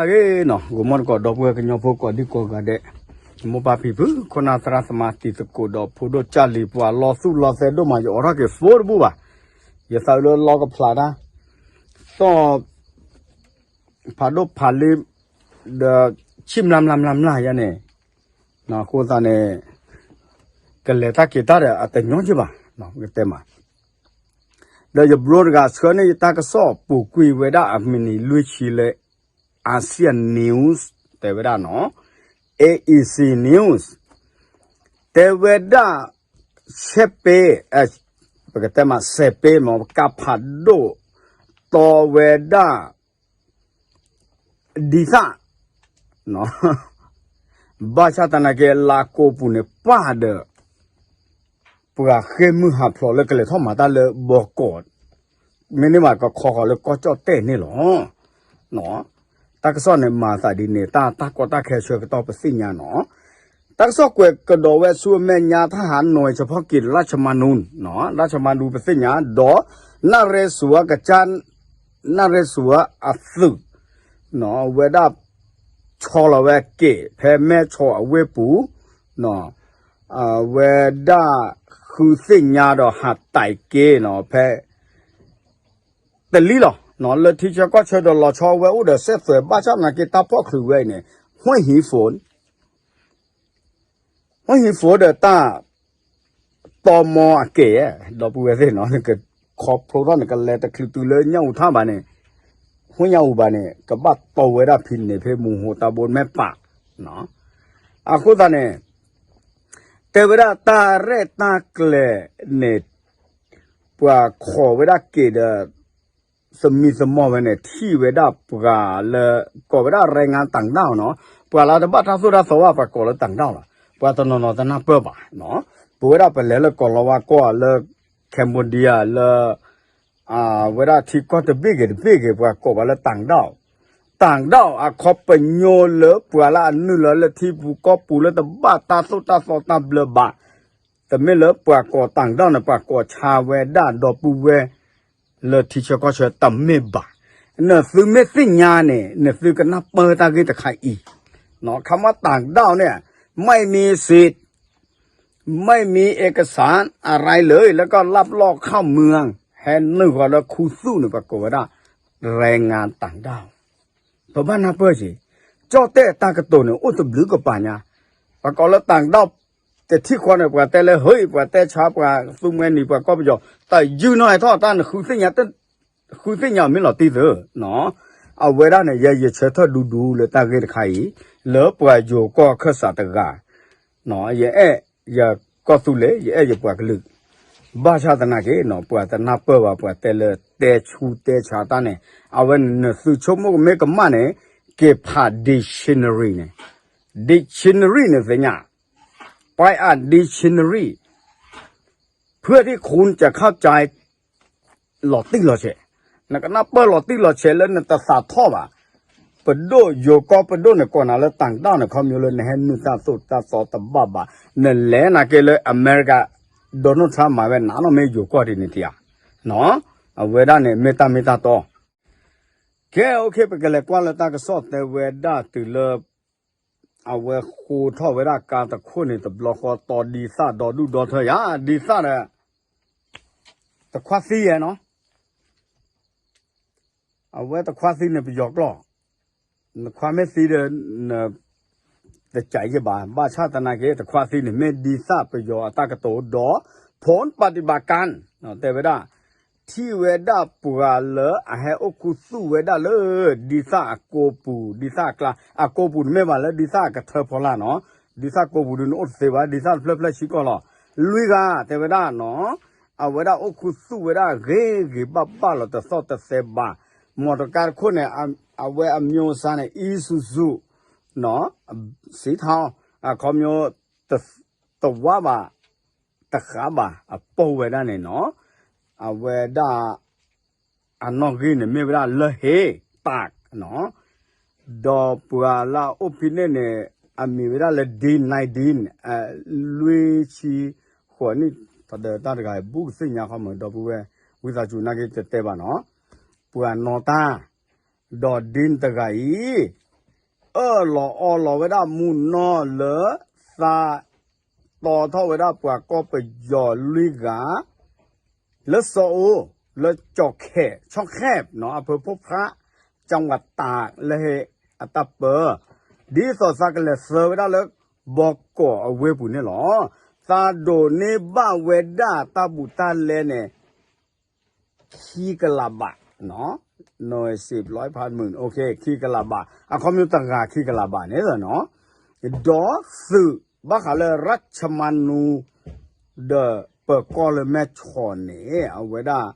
အဂ့ၤနီၤ ဂီၤမီၢ်တကိး ဒီပုၢ်ဝဲၢ်ကညီဖိကိးဒံကိးဂၤဒဲး, မိၢ်ပၢ်ဖံဖု ခိၣ်နၢ်သရၣ်သမါ တံၤသကိးဒီးဖိဒိၣ်ကၢ်လံၤ ပှၤလီၤသူၣ်လီၤသဲဒိၣ်မး ယအိးထီၣ်က့ၤ phone တဘူၣ်ဘၣ်. ယသးလၢလီကဖျးတၢ် သီၣ် ဖးဒိၣ်ဖးလ့ ဒီး ဆံၣ်မျၢ်မျၢ်မျၢ်မျၢ်ယါန့ၣ်, အဃိသတးန့ၣ် ကလဲၤတၢ်က့ၤတၢ်ဒီးအတညီက့ဘၣ်, ကတဲမး ဒီးယ bro တဂၤဆှၢန့ၢ်ယတၢ်ကစီၣ်ပူၤကွံာ်ဝဲဒၣ်အမုၢ်နံၤလွံၢ်ဆံလၢ Asia News တဲဝဲဒၣ်နီၤ, A E C News တဲဝဲဒၣ် ဆဲးပ့, ပကတဲမး ဆဲးပ့မ့ၢ် ကးဖးဒိၣ် တီဝဲဒၣ် ဒံသၣ် ဘၣ်ဆၣ်သနာ်က့ လါကိးပူၤန့ၣ် ပၢ်ဒီး ပှၤဃ့ၢ်မုၢ်ဟးဖျိးလၢကလဲၤထီၣ်မၤတၢ်လၢဘီကီး, မ့မ့ၢ်ဘၣ်ကခီဃီၤလၢကီၢ်ကၠီၣ်တဲၣ်န့ၣ်လီၤ. တၢ်ကစီၣ်န့ၣ်မၤသးဒ်န့ၣ် တၢ် တၢ်ကီတၢ်ခဲဆၢကတီၢ်ပသ့ၣ်ညါနီၤ. တၢ်ကစီၣ်ကွဲးကဒီးဝဲဆူအမဲာ်ညါ ထၢဟး နွဲၣ်ဆၢဖီက့ၤ လၢၡမၤနူ လၢၡမၤနူပသ့ၣ်ညါ ဒီး နၣ်ရ့စူၤကစၢ် နၣ်ရ့စူၤအသုး ဝဲဒၣ် ဆီလီၤဝဲက့ၤ ဖဲမဲၢ်ဆီအဝ့ၢ်ပူၤ အဝဲဒၣ်ဃုသ့ၣ်ညါဒီးဟးတဲာ်က့ၤနီၤ ဖဲ တလံလီၤ. လၢထံဆၢကီၢ်ဆၢဒီးလီၤဆီဝဲအိၣ်ဒီးစဲးသွဲး ဘၣ်ဆၣ်သနာ်က့ တၢ်ဖီၣ်ချုးဝဲအံၤန့ၣ် ဟွံၣ်ဟံၣ်ဖိ ဟွံၣ်ဟံၣ်ဖိဒီးတၢ် တီမီအက့ၤ ဒီပုၢ်ဝဲၢ်သ့ၣ်နီၤ နကခီဖျိထီၣ် နကလဲၤတချုးတုၤလၢညၣ်အူထၣ်ဘၣ်န့ၣ် ဟိညၣ်အူဘၣ်န့ၣ် ကဘၣ်တီဝဲဒၣ်ဖံန့ၣ် ဖဲမူဟိတၢ်ဘိမဲာ်ပာ် အဃိသတးန့ၣ် တဲဝဲဒၣ်တၢ်ရဲၣ်တၢ်ကျဲၤန့ၣ် ပှၤခိးဝဲဒၣ်က့ၤဒီး သမံသမိးဝဲန့ၣ် ထံၣ်ဝဲဒၣ်ပှၤလၢ ကိးဝဲဒၣ် แรงงานต่างด้าว နီၤ, ပှၤလၢတဘၣ်တၢ်သိၣ်တၢ်သီဘၣ် ပှၤကိးလၢ ต่างด้าว လီၤ. ပှၤတနီၤနီၤတနၢ်ပၢၢ်ဘၣ်နီၤ, ပဝဲဒၣ်ပလဲၤလၢကိၤလၤဝါကိးဂၤလၢ Cambodia လၢ ဝဲဒၣ်ထံကီၢ်တဘ့ၣ်ဂ့ၤတဘ့ၣ်ဂ့ၤ ပှၤကိးပှၤလၢ ต่างด้าว ต่างด้าว အခီပညီလၢပှၤလၢအနုာ်လီၤလၢထံပူၤကီၢ်ပူၤလၢတဘၣ်တၢ်သိၣ်တၢ်သီတၢ်ဘျၢဘၣ်, တမ့ၢ်လၢပှၤကိး ต่างด้าว န့ၣ် ပှၤကိးဆါဝဲဒၣ်ဒီပုၢ်ဝဲၢ် လၢထံဆၢကီၢ်ဆၢတမ့ၢ်ဘၣ်. နသုမ့ၢ်သ့ၣ်ညါန့ၣ် နသုကနၢ်ပၢၢ်တၢ်ဂ့ၢ်တခါအံၤ, ခီမီ ต่างด้าว န့ၣ် ไม่มีสิทธิ์ ไม่มีเอกสารอะไรเลย แล้วก็ลักลอบเข้าเมือง ဟဲနုာ်ဃီၤလၢခူသူၣ်န့ၣ် ပှၤကိးဝဲဒၣ် แรงงานต่างด้าว ပဘၣ်နၢ်ပၢၢ်က့ၤ, ကၠီၣ်တဲၣ်တၢ်ကတိၤန့ၣ် အိၣ်တဘျုးကပၤညါ, ပှၤကိးလၢ ต่างด้าว တထံၣ်ဃီန့ၣ် ပှၤတဲလၢ ဟ့ ပှၤတဲဆါ ပှၤသူမှဲနံၤ ပှၤကီၢ်ပယီၤ တယုၢ်နီၣ်ဟဲထီၣ်တၢ်န့ၣ် ဃုသ့ၣ်ညါမ့ၢ်လီၤတံၢ်သု, အဝဲဒၣ်န့ၣ် ယဲယဆၢထၢၣ်ဒူဒူလၢတၢ်ဂ့ၢ်တခါအံၤ လၢပှၤယိၤကီၢ်ခၢၣ်စးတဂၤ ယအဲၣ်ယကီၢ်သူလ့ၤ ယအဲၣ်ယပှၤကလုာ်, ဘၣ်ဆၣ်သနာ်က့ ပှၤတနၢ်ပၢၢ်ဘၣ် ပှၤတဲလၢတဲဆူတဲဆါတၢ်န့ၣ်, အဝဲန့ၣ်နသုဆိကမိၣ်ကမ့ၢ်ကမၣ်န့ၣ် က့ၤဖး dictionary န့ၣ်, dictionary န့ၣ်သ့ၣ်ညါ, ပှၤအ dictionary เพื่อที่คุณจะเข้าใจ လီၤတံၢ်လီၤဆဲး, နကနၢ်ပၢၢ်လီၤတံၢ်လီၤဆဲးလၢနတသးထီၣ်ဘၣ်, ပဒိၣ်ယိၤကီၢ်ပဒိၣ်န့ၣ် ကိးနၤလၢ ต่างด้าว န့ၣ် ခီဖျိလၢနဟဲနုာ်တၢ်သိၣ်တၢ်သီတဘၣ်ဘၣ်, နလဲၤနာ်က့လၢအမဲရကၤ Donald Trump မၤဝဲနၤနီၢ်မ့ၢ်ယိၤကီၢ်ဒ်န့ၣ်တယၤ, အဝဲဒၣ်န့ၣ် မ့ၢ်တၢ်မ့ၢ်တၢ်တီ ကဲ OK ပကလဲၤကွၢ်လၢတၢ်ကစီၣ်တဲဝဲဒၣ်တုၤလၢ အဝဲဃိထီၣ်ဝဲဒၣ်ကါတခိၣ်န့ၣ် တဘျီဃီတီဒံသၣ်ဒီဒူၣ်ဒီထၢယၤ ဒံသၣ်ဒီး တခွါသံယဲနီၤ, အဝဲတခွါသံန့ၣ်ပယီၤကျိာ်, နခွါမ့ၢ်သံဒီး န တကးယဲၢ်ဘၣ်, ဘၣ်ဆၣ်သနာ်က့ တခွါသံန့ၣ် မ့ၢ်ဒံသၣ်ပယီၤအတၢ်ကတိၤဒီး ผลปฏิบัติการ တဲဝဲဒၣ် ထံၣ်ဝဲဒၣ်ပှၤလၢအဟဲအိၣ်ခူသူၣ်ဝဲဒၣ်လၢ ဒံသၣ်အကိပူၤ ဒံသၣ်အကျါ အကိပူၤတမ့ၢ်ဘၣ်လၢဒံသၣ်အကထၢဖီလာ်နီၤ, ဒံသၣ်ကိပူၤဒုးနအိၣ်တသ့ဘၣ် ဒံသၣ်တဖျၢၣ်ဖျၢၣ်ဆံကီၢ်လီၤ, လွံၢ်ဂၤတဲဝဲဒၣ်နီၤ, အဝဲဒၣ်အိၣ်ခူသူၣ်ဝဲဒၣ်ဂ့ၤဂ့ၤဘၣ်ဘၣ်လီၤ တသီၣ်တသဲဘၣ်, မီၢ်တကါတခိၣ်န့ၣ် အဝဲအ မျိုးအစားန့ၣ် Isuzu နီၤ, စံးထီၣ် အခီပညီ တဝါဘၣ် တဃာ်ဘၣ် အပိာ်ဝဲဒၣ်န့ၣ်နီၤ, အဝဲဒၣ် အနီၣ်ဂံၢ်န့ၣ်မ့ၢ်ဝဲဒၣ်လၢဟ့ တၢ်နီၤ, ဒီးပှၤလၢအအိၣ်ဖဲန့ၣ်န့ၣ် အမံၤဝဲဒၣ်လၢ ဒ့ နၢ်ဒ့ လွံၢ်ဆံဃိးနံၣ်, ဒီးတၢ်တဂၤအံၤ ဘူးကသ့ၣ်ညါခီမး ဒီပုၢ်ဝဲၢ် ဝံသးစူၤနာ်က့တတဲဘၣ်နီၤ, ပှၤနီၢ်တၢ် ဒီးဒ့တဂၤအံၤ အၢၣ်လီၤအီလီၤဝဲဒၣ်မုၢ်နီၢ်လၢ သးတီထီၣ်ဝဲဒၣ်ပှၤကီၢ်ပယီၤလွံၢ်ဂၤ လၢစီၤအိ လၢကၠီၣ်ခဲၣ် ဆီၣ်ခဲၣ်နီၤ အဖၢဖိဖး ကၠၣ်ဝးတၢ်လၢဟဲအတၢ်ပၢ ဒ်သိးသးကလဲၤသၢဝဲဒၣ်လၢ ဘီကီၢ်အဝ့ၢ်ပူၤန့ၣ်လီၤ. သးဒိးန့ၢ်ဘၣ်ဝဲဒၣ်တၢ်ဘူးတၢ်လဲန့ၣ် ခံကလးဘး, နွံဆယ်ဖါမုၢ်, ခံကလးဘး, အခီပညီတဂၤခံကလးဘးန့ၣ်လီၤ. ဒီးသုးဘၣ်ဃးလၢရၢ်ၡမၤနူ ဒီးပၢၤကီၢ်လၢမဲၢ်ဆီးန့ၣ် အဝဲဒၣ်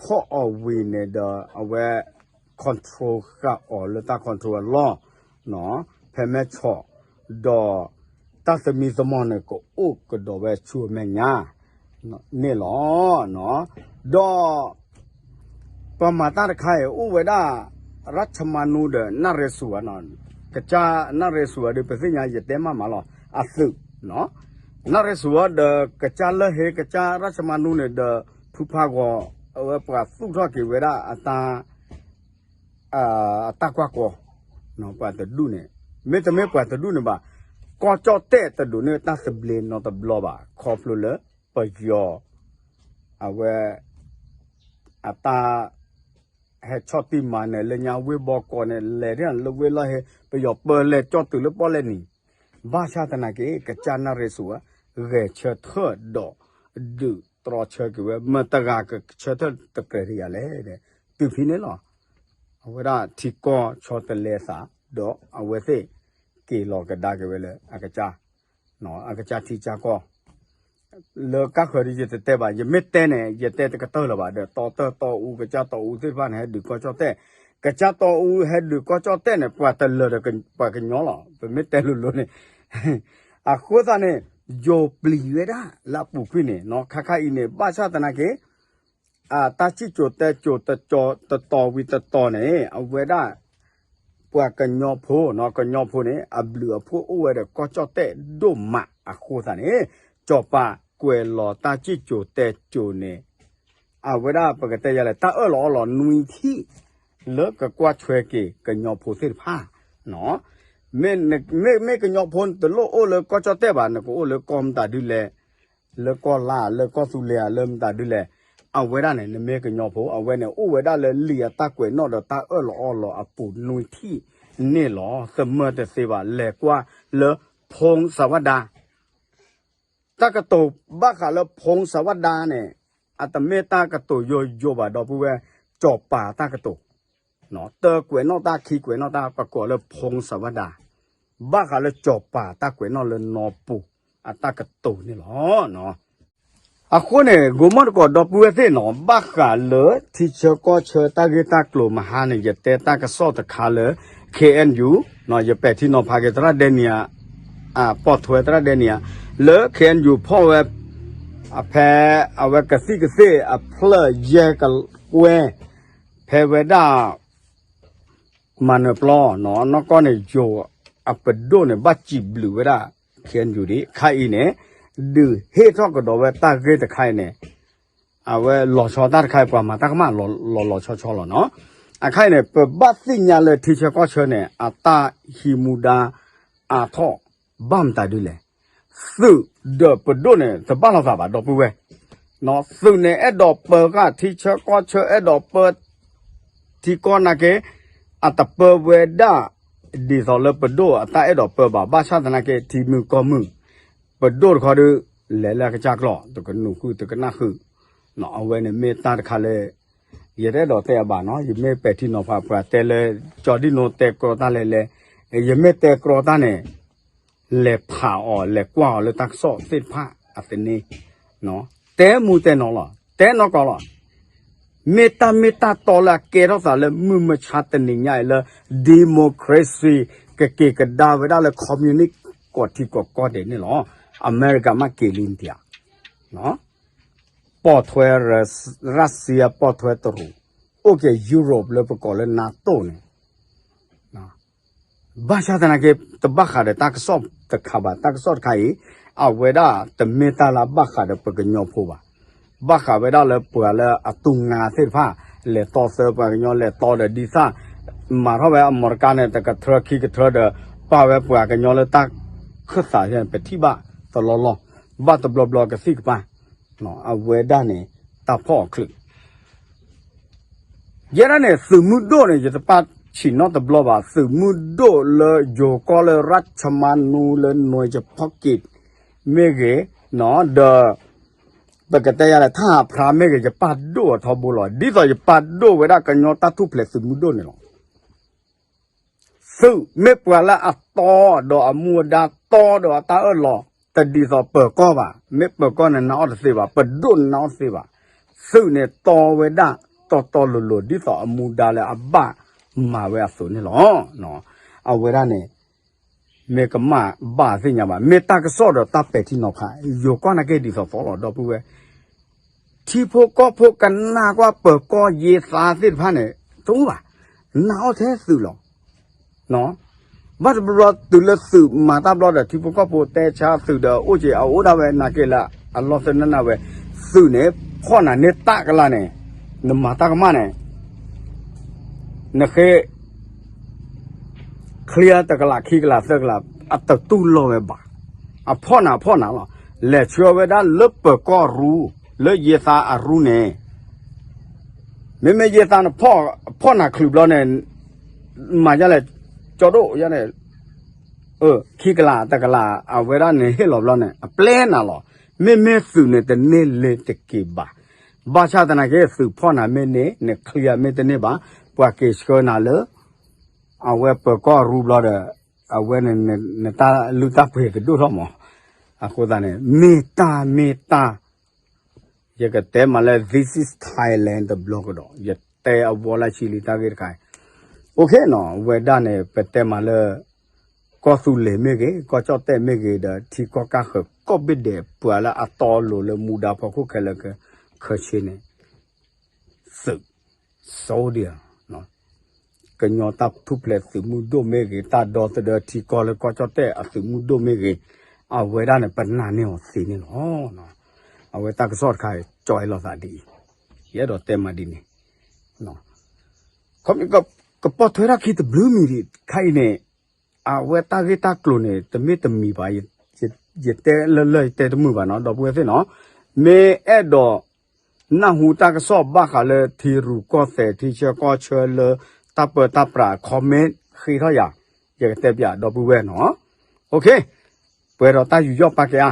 ဖီၣ်အီၤဝံၤန့ၣ်ဒီး အဝဲ control ဃာ်အီၤလၢတၢ် control အလီၢ် ဖဲမဲၢ်ဆီး, ဒီးတၢ်သမံသမိးန့ၣ် ကအိၣ်ကဒီးဝဲဆူအမဲာ်ညါန့ၣ်လီၤ. ဒီး ပှၤမၤတၢ်တခါအံၤ အိၣ်ဝဲဒၣ် ရၢ်ၡမၤနူဒီး နၣ်ရ့စူၤဧါ, ကစၢ်နၣ်ရ့စူၤဧါဒီး ပသ့ၣ်ညါယတဲမးမးလီၤ အသုး, နၣ်ရ့စူၤဧါဒီး ကစၢ်လၢဟ့ ကစၢ်ရၢ်ၡမၤနူန့ၣ်ဒီး ဖုဖးဂီၤ အဝဲပှၤသူၣ်ထီၣ်က့ၤဝဲဒၣ်အတၢ် အတၢ်ကွၢ်ကီ ပှၤတဒူၣ်န့ၣ် မ့တမ့ၢ်ပှၤတဒူၣ်န့ၣ်ဘၣ်, ကီၢ်ကၠီၣ်တဲၣ်တဒိးန့ၢ်တၢ်သဘျ့နီတဘျီဘၣ် ခီဖျိလၢ ပယီၤ အဝဲ အတၢ် ဟဲဆီၣ်တံၢ်မၤနၢၤလၢညါဝ့ၢ်ဘီကီးန့ၣ် လဲၤလၢဝ့ၢ်လီၢ်ဟ့ ပယီၤပၢလဲၤကၠီၣ်တုၤလၢပီၣ်လဲၣ်နံၤ, ဘၣ်ဆၣ်သနာ်က့ ကစၢ်နၣ်ရ့စူၤဧါ ဂဲၤဆၢထၢၣ်ဒီး ဒုးတြီဆၢက့ၤဝဲ မတၤဂၤကဆၢထၢၣ်တကြၢးဒံးယၤလဲၣ်, တုၤဖဲန့ၣ်လီၤ. အဝဲဒၣ်ထံကီၢ်ဆီတလဲသး ဒီးအဝဲသ့ၣ် က့ၤလီၤကဒါက့ၤဝဲလၢအကစၢ် အကစၢ်ထံကစၢ်ကီၢ် လၢကါဃၢၤဒီးယတတဲဘၣ်, ယမ့ၢ်တဲန့ၣ် ယတဲတကတၢၢ်လၢၤဘၣ်, ဒီးတီတၢၢ်တီအူ ကစၢ်တီအူသ့ၣ်တဖၣ်န့ၣ် ဟဲဒုးကီၢ်ကၠီၣ်တဲၣ်, ကစၢ်တီအူဟဲဒုးကီၢ်ကၠီၣ်တဲၣ်န့ၣ် ပှၤတလၢာ်ဒီးပှၤကညီလီၤ, ပမ့ၢ်တဲလိၤလိၤန့ၣ် အဃိသတးန့ၣ် ယိၤပျံၤဝဲဒၣ်လၢအပူၤကွံာ်န့ၣ် ခါခါအံၤန့ၣ် ဘၣ်ဆၣ်သနာ်က့ အတၢ်စံၣ်စိၤတဲစိၤတတီၤဝံၤတတီၤန့ၣ် အဝဲဒၣ် ပှၤကညီဖိ ကညီဖိန့ၣ် အဘျုးအဖှိၣ်အိၣ်ဝဲဒီးကီၢ်ကၠီၣ်တဲၣ်ဒိၣ်မး အဃိသတးန့ၣ် စီၤပၤကွဲးလီၤတၢ်စံၣ်စိၤတဲစိၤန့ၣ် အဝဲဒၣ်ပကတဲယၤလဲၣ် တၢ်အၢၣ်လီၤအီလီၤနွံထံၣ် လၢကကွၢ်ထွဲက့ၤကညီဖိသ့ၣ်တဖၣ် မ့ၢ် မ့ၢ်ကညီဖိတလိၣ်အိၣ်လၢကီၢ်ကၠီၣ်တဲၣ်ဘၣ် နကအိၣ်လၢကီၢ်မတၤဒုလဲၣ်, လၢကီၢ်လါ လၢကီၢ်သူလ့ၤ လၢမတၤဒုလဲၣ်, အဝဲဒၣ်န့ၣ် နမ့ၢ်ကညီဖိ အဝဲန့ၣ် အိၣ်ဝဲဒၣ်လၢလံာ်အတၢ်ကွဲးနီၣ်ဒီးတၢ်အၢၣ်လီၤအီလီၤအပူၤနွံထံၣ်န့ၣ်လီၤ. သမၢတသ့ဘၣ် လဲၤကွၢ်လၢ ဖုန်းဆက်သွယ် တၢ်ကတိၤဘၣ်ဃးလၢ ဖုန်းဆက်သွယ် န့ၣ် အတမ့ၢ်တၢ်ကတိၤယိယိဘၣ် ဒီပုၢ်ဝဲၢ် စီၤပၤတၢ်ကတိၤ တၢကွဲးနီၣ်တၢ်ခံကွဲးနီၣ်တၢ် ပကိးလၢ ဖုန်းဆက်သွယ် ဘၣ်ဃးလၢစီၤပၤတၢ်ကွဲးနီၣ်လၢနီၢ်ပူၤအတၢ်ကတိၤန့ၣ်လီၤ. အဃိန့ၣ် ဂိၤမီၣ်တကိးဒီပုၢ်ဝဲၢ်သ့ၣ်နီၤ ဘၣ်ဃးလၢထံဆၢကီၢ်ဆၢတၢ်ဂ့ၢ်တၢ်ကျိၤမဟါန့ၣ် ယတဲတၢ်ကစီၣ်တခါလၢ ခ့ၣ်အဲၣ်ယူၣ် ယပဲာ်ထံနီၤဖးက့ၤသရၣ်ဒဲနံယၤ အပိာ်ထွဲသရၣ်ဒဲနံယၤ လၢ ခ့ၣ်အဲၣ်ယူၣ် ဖီၣ်ဝဲ အဖဲ အဝဲကသံၣ်ကသ့ၣ်အဖျၢၣ်ယဲၢ်ကကွဲၢ် ဖဲဝဲဒၣ် မၤနၢၤပျီ နီၢ်ကီၢ်န့ၣ် ယိၤအပဒိၣ်န့ၣ် ဘၣ်စံးဘျုးဝဲဒၣ် ခ့ၣ်အဲၣ်ယူၣ် ဒံး ခါအံၤန့ၣ် ဒုးဟ့ၣ်ထီၣ်ကဒီးဝဲတၢ်ဂ့ၢ်တခါအံၤန့ၣ် အဝဲလီၤဆီတၢ်တခါအံၤ ပှၤမၤတၢ်ကမၣ်လီၤလီၤဆီဆီလီၤနီၤ. အခါအံၤန့ၣ် ပဘၣ်သ့ၣ်ညါလၢထံဆၢကီၢ်ဆၢန့ၣ် အတၢ်ဟံးမူဒါအါထီၣ် ဘၣ်မတၤဒ်လဲၣ်. သုးဒီးပဒိၣ်န့ၣ် တဘၣ်လိာ်သးဘၣ် ဒီပုၢ်ဝဲၢ် သုးန့ၣ်အဲၣ်ဒိးပၢဃာ်ထံဆၢကီၢ်ဆၢ အဲၣ်ဒိးပၢ ထံကီၢ်နာ်က့ အတပၢဝဲဒၣ် ဒ်သိးလၢပဒိၣ်အတၢ်အဲၣ်ဒိးပၢဘၣ် ဘၣ်ဆၣ်သနာ်က့ ထံမုၢ်ကီၢ်မုၢ် ပဒိၣ်တခီဒီး လဲၤလၢအကစၢ်ကျိာ် တကနူၤဃုာ်တကနၣ်ဃုာ် အဝဲန့ၣ်မ့ၢ်တၢ်တခါလၢ ယတအဲၣ်ဒိးတဲအဘၣ်နီၤ ယမ့ၢ်ပဲာ်ထံနီၤဖးပှၤတဲလၢ ကၠီဒံၣ်နိတဲကြီတၢ်လဲႁ်လဲၣ် ယမ့ၢ်တဲကြီတၢ်န့ၣ် လဲၤဖးအီၤ လဲၤကွၢ်အီၤလၢတၢ်ကစီၣ်သ့ၣ်တဖၣ်အသန့ တဲမူတဲနီၤလီၤ တဲနီၢ်ကီၢ်လီၤ မ့ၢ်တၢ်မ့ၢ်တၢ်တီလၢအကဲထီၣ်သးလၢမုၢ်မဆါတနံၤညါအံၤလၢ democracy ကက့ၤကဒါဝဲဒၣ်လၢ communist ကီၢ်ထံကီၢ်ကီၢ်ဒဲးန့ၣ်လီၤ. အမဲရကၤမ့ၢ်က့ၤလံတံၢ် ပိာ်ထွဲ Russia ပိာ်ထွဲတရူး အိၣ်က့ၤ Europe လၢပကိးလၢ NATO န့ၣ် ဘၣ်ဆၣ်သနာ်က့ တဘၣ်ဃးဒီးတၢ်ကစီၣ်တခါဘၣ် တၢ်ကစီၣ်တခါအံၤ အဝဲဒၣ်တမ့ၢ်တၢ်လၢဘၣ်ဃးဒီးပကညီဖိဘၣ် ဘၣ်ဃးဝဲဒၣ်လၢပှၤလၢအတူၢ်ငါသ့ၣ်တဖၣ် လဲၤတီသၢပှၤကညီ လဲၤတီဒီးဒ်သၣ် မၤထီၣ်ဝဲအမော်တကါန့ၣ် တကထြၢခံကထြၢဒီး ပာ်ဝဲပှၤကညီလၢတၢ်ခၢၣ်သး ပထံၣ်ဘၣ်တလီၢ်လီၢ်, ဘၣ်တဘျီဘျီကသံၣ်ကပၤ, အဝဲဒၣ်န့ၣ် တၢ်ဖီၣ်အီၤချုး ယဲဒၣ်န့ၣ် သုးမုၢ်ဒိၣ်န့ၣ် ယတပာ်ဆံးနီတဘျီဘၣ်, သုးမုၢ်ဒိၣ်လၢယိၤကီၢ်လၢ ရၢၣ်ချမါနူ လၢ နွဲၣ်ယဖီၣ်က့ၤ မ့ၢ်ဂ့ၤ, ဒီး ပကတဲယၤလဲၣ် ထၣ်ဟးဖျါမ့ၢ်ဂ့ၤ ယပာ်ဒိၣ်အထီဘိလီၤ. ဒ်သိးယပာ်ဒိၣ်ဝဲဒၣ်ကညီတၢ်ထူၣ်ဖျဲးသုးမုၢ်ဒိၣ်န့ၣ်လီၤ. သုးမ့ၢ်ပှၤလၢအတီဒီးအမူအဒါ တီဒီးအတၢ်အၢၣ်လီၤ, တဒ်သိးပၢၤကီၢ်ဘၣ်, မ့ၢ်ပၢၤကီၢ်န့ၣ် နအီၣ်တသ့ဘၣ်, ပဒိၣ်န့ၣ်နအီၣ်တသ့ဘၣ်. သုးန့ၣ်တီဝဲဒၣ်တီတီလိၤလိၤ ဒ်သိးအမူဒါလၢအဘၣ်မၤဝဲအသိးန့ၣ်လီၤ. အဝဲဒၣ်န့ၣ် မ့ၢ်ကမၣ်ဘၣ်သ့ၣ်ညါဘၣ်, မ့ၢ်တၢ်ကစီၣ်ဒီးတၢ်ပဲာ်ထံနီၤဖး, ယိၤကီၢ်နာ်က့ဒ်သိးသိးလီၤ ဒီပုၢ်ဝဲၢ် ထံဖိကီၢ်ဖိကနၣ်ကွၢ်ပၢၤကီၢ်ယ့သးသ့ၣ်တဖၣ်န့ၣ် တအိၣ်ဘၣ်, နၢ်အီၣ်ထဲသုးလီၤ. ဘၣ်တဘျီဘျီတုၤလၢသုးမၤတၢ်ဘျီဒီး ထံဖိကီၢ်ဖိတဲဆါသုးဒီး အိၣ်က့ၤအအိၣ်ဒၣ်ဝဲ နာ်က့လၢအလီၢ်သနၢၣ်နၢ်ဝဲ, သုးန့ၣ် ဖီၣ်နၤန့ၢ်တၢ်ကလးန့ၣ်, နမၤတၢ်ကမၣ်န့ၣ် နဃ့ clear တကလးခံကလးသၢကလး အတတူၢ်လိာ်ဝဲဘၣ်. အဖီၣ်နၤဖီၣ်နၤလီၤ. လဲၤဆှၢဝဲဒၣ်လၢပၢၤကီၢ်ရူ, လၢယ့သးအရူန့ၣ်, မ့မ့ၢ်ယ့သးနဖီၣ်နၤချုးဘျီန့ၣ်, မၤယလဲၣ်, ကၠီဒိၣ်ယန့ၣ်, ခံကလးတကလး အဝဲဒၣ်န့ၣ်ဟ့ၣ်လီၤဘျီန့ၣ် အပျဲနၤလီၤ. မ့မ့ၢ်သုးန့ၣ်တန့ၢ်လ့ၤတက့ၤဘၣ်. ဘၣ်ဆၣ်သနာ်က့ သုးဖီၣ်နၤမ့ၢ်န့ၢ် န clear မ့ၢ်တန့ၢ်ဘၣ်, ပှၤက့ၤဆှၢနၤလၢ အဝဲပၢၤကီၢ်ရူဘျီဒီး အဝဲန့ၣ် နတၢ်လုၢ်တၢ်ပှ့ၤကဒိၣ်ထီၣ်မး. အဃိသတးန့ၣ် မ့ၢ်တၢ်မ့ၢ်တၢ် ယကတဲမးလၢ this is Thailand တဘျီကဒီး ယတဲအဝီလၢဆံလံတၢ်ဂ့ၢ်တခါအံၤ, OK နီၤ, ဝဲဒၣ်န့ၣ် ပတဲမးလၢ ကီၢ်သူလ့ၤမ့ၢ်ဂ့ၤ, ကီၢ်ကၠီၣ်တဲၣ်မ့ၢ်ဂ့ၤဒီး ထံကီၢ်ကၢ်ဃၢၤကိးဘ့ၣ်ဒဲး ပှၤလၢအတီအလိၤလၢမူဒါဖီခိၣ်ခဲလၢာ်ခဲဆ့န့ၣ် သုး soldier ကညီတၢ်ထူၣ်ဖျဲးသုးမုၢ်ဒိၣ်မ့ၢ်ဂ့ၤ, တၢ်ဒီသဒၢထံကီၢ်လၢကီၢ်ကၠီၣ်တဲၣ်အသုးမုၢ်ဒိၣ်မ့ၢ်ဂ့ၤ, အဝဲဒၣ်န့ၣ် ပနာ်န့ၢ်အီၤသ့န့ၣ်လီၤ. အဝဲတၢ်ကစီၣ်တခါအံၤ ကၠီအလီၤသးဒ်အံၤ, ယအဲၣ်ဒိးတဲမးဒ်န့ၣ်, ခီမ့ၢ် ကပီၢ်ထွဲထီၣ်ခံတဘျုးမံၤဒံး ခါအံၤန့ၣ်, အဝဲတၢ်ဂ့ၢ်တၢ်ကျိၤန့ၣ် တမ့ၢ်တမံၤဘၣ်, ယတဲလၢလၢယတဲတမုာ်ဘၣ်နီၤ ဒီပုၢ်ဝဲၢ်သ့ၣ်နီၤ, မ့ၢ်အဲၣ်ဒိး နၢ်ဟူတၢ်ကစီၣ်ဘၣ်ဃးလၢထံရူၢ်ကီၢ်သဲး ထံဆၢကီၢ်ဆၢလၢတၢ်ပၢတၢ်ပြး comment ဃ့ထီၣ်ယၤ, ယကတဲပျးဒီပုၢ်ဝဲၢ်နီၤ. OK, ပှဲၤဒီးတၢ်ယူးယီၣ်ပာ်ကဲဧါ.